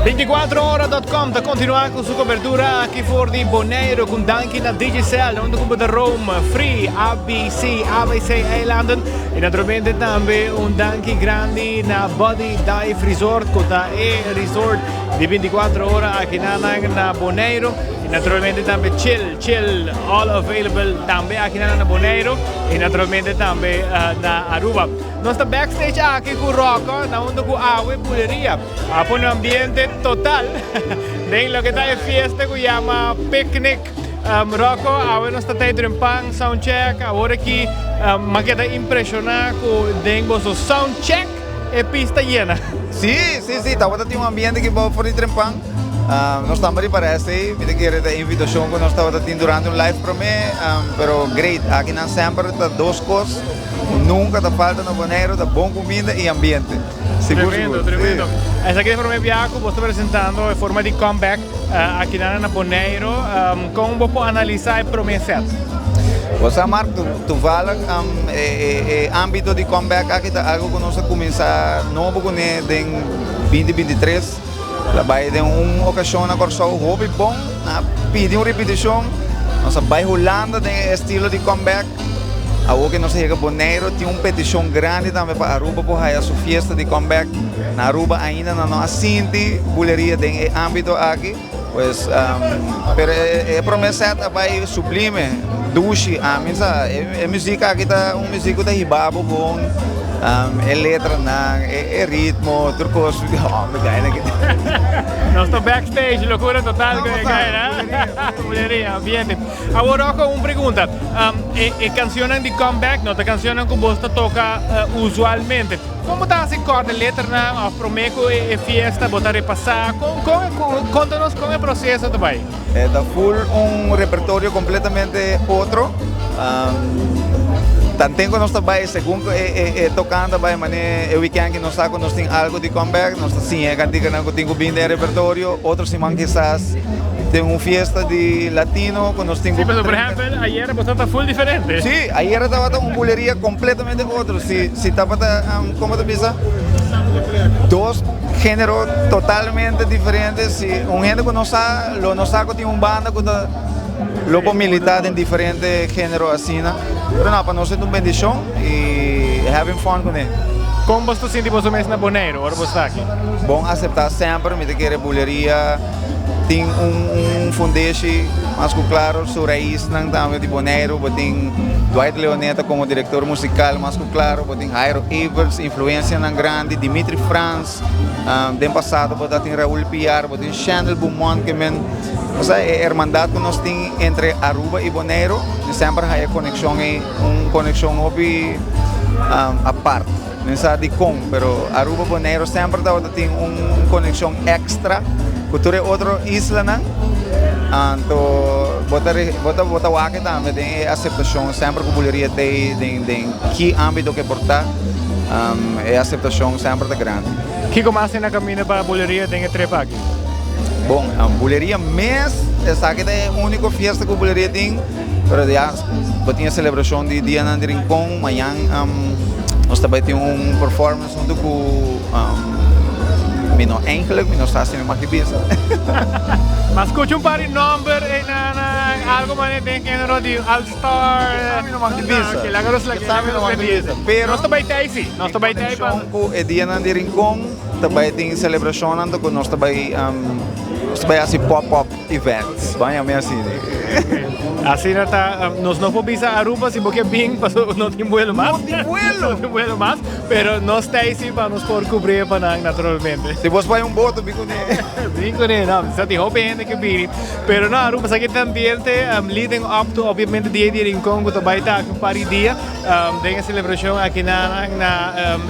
24ora.com ta kontinuá ku su kobertura aki for di Boneiru ku danki na Digicel, unda ku bo ta roam free ABC, ABC eilanden i naturalmente tambe un danki grandi na Buddy Dive Resort ku ta e resort di 24 ora aki na na Boneiru i naturalmente tambe Chill Chill all available tambe aki na na Boneiru i naturalmente tambe na Aruba. Nos ta backstage aki ku Rocco na unda ku awe buleria a pone un ambiente total den loke ta e fiesta ku yama picnic. Rocco, awe nos ta tei Trempan sound check, awor aki mi a keda impresiona ku den boso sound check e pista yena. Si, si, si, tabata tin un ambiente aki bou for di Trempan. Nos tambe ripará esei, mi ta kere ta e invitashon ku nos tabata tin durante un live promé, pero great, akinan semper ta dos kos. Cu nunca ta falta na Boneiru ta bon cuminda y ambiente. Sigur Tremendo, sigur. tremendo. Sí. Esaki ta e prome biaha cu bo ta presentando e forma di comeback aki nan na Boneiru. Con bo por analisa e prome set? Bo sa Mark, toevallig e ambito di comeback aki ta algo cu nos a cuminsa nobo cune den binti 23. El a bai den un ocasion na Corsou hopi bon, nan a pidi un ripiticion. Nos a bai Hulanda den e estilo di comeback. Awor ke nos a yega Boneiru tin un petishon grandi tambe pa Aruba por haya su fiesta di comeback. Na Aruba ainda nan no a sinti buleria den e ambito aki. Pues, pero e prome set a bai sublime, dushi. Ami sa, e muziek aki ta un muziek ku ta hiba bo bon. E letranan, e ritmo, tur kos. Oh, mi gaina aki. Nos ta backstage, locura total ku e gaina. Buleria, ambiente. Awor Rocco un pregunta, e cancionnan di comeback no ta cancionnan cu bos ta toca usualmente. Con bo ta haci corda e letranan of prome cu e fiesta bo ta repasa? Con con conta nos con e proceso ta bay. E ta full un repertorio completamente otro. Tanten cu nos ta bay segun cu e tocan ta bay mane e weekend ki nos sa cu nos tin algo di comeback nos ta siña e canticanan cu tin cu bin den e repertorio. Otro siman kisas Den un fiesta di latino cu nos tin cu. Sí, pero por ehempel ayera bo tabata full diferente. Sí, ayera tabata un buleria completamente otro. Si, si tabata, como ta bisa? Dos genero totalmente diferente. Si un hende cu no sa, lo no sa cu tin un banda cu ta lo por milita den diferente genero asina. Pero no, pa nos e ta un bendicion y having fun cu ne. Con bo ta sinti boso mes na Boneiru ora bo sta aki? Bon acepta semper, mi ta kere buleria. Tin un fundeshi mas ku klaro, su raisnan tambe di Boneiru. Bo tin Dwight Leoneta komo direktor musikal mas ku klaro. Bo tin Jairo Everts, influensianan grandi, Dimitri Frans. Den pasado bo ta tin Raul Piar, bo tin Shendel Beaumont ke men. Osea e hermandat ku nos tin entre Aruba i Boneiru, mi semper haya konekshon ei, un konekshon hopi apart. Mi sa dikon, pero Aruba Boneiru semper tabata tin un konekshon èkstra ku tur e otro islanan. Anto bo ta bo ta bo ta wak tambe den e aseptashon semper ku buleria t'ei den den ki ámbito ke por ta, e aseptashon semper ta grandi. Kiko mas tin na kaminda pa buleria den e trip aki? Bon, buleria mes esaki ta e úniko fiesta ku buleria tin. Pero ya bo tin e celebracion di Dianan di Rincon, mañan nos ta bay tin un performance hunto cu mi no eigenlijk, mi no sa si mi mag di bisa. Ma scucha un par di nomber eynan, algo manera den genero di All Star. Mi no mag di bisa. Ok, laga nos laga mi no mag di bisa. Pero nos ta bay tey si, nos ta bay tey pa. Cu e Dianan di Rincon ta bay tin celebracionnan cu nos ta bay nos ta bay haci pop up. Events, ban yam'e asina. Asina ta, nos no por bisa Aruba si bo ke bin pasobra no tin buelo mas. No tin buelo! No tin buelo mas, pero nos ta ei si pa nos por cubri pa nan naturalmente. Si bos bai un boto bin cune. Bin cune, no, sa tin hopi hende ke bini. Pero no, Aruba sa ki ta ambiente leading up to obviamente Dia di Rincon cu ta bai ta aki un par di dia den e celebracion aki na na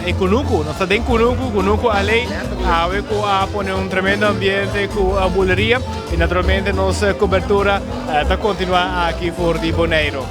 e Cunucu. Nos ta den Cunucu, Cunucu Aley. Awe cu a pone un tremendo ambiente cu buleria y naturalmente nos cobertura ta continua aki for di Boneiro.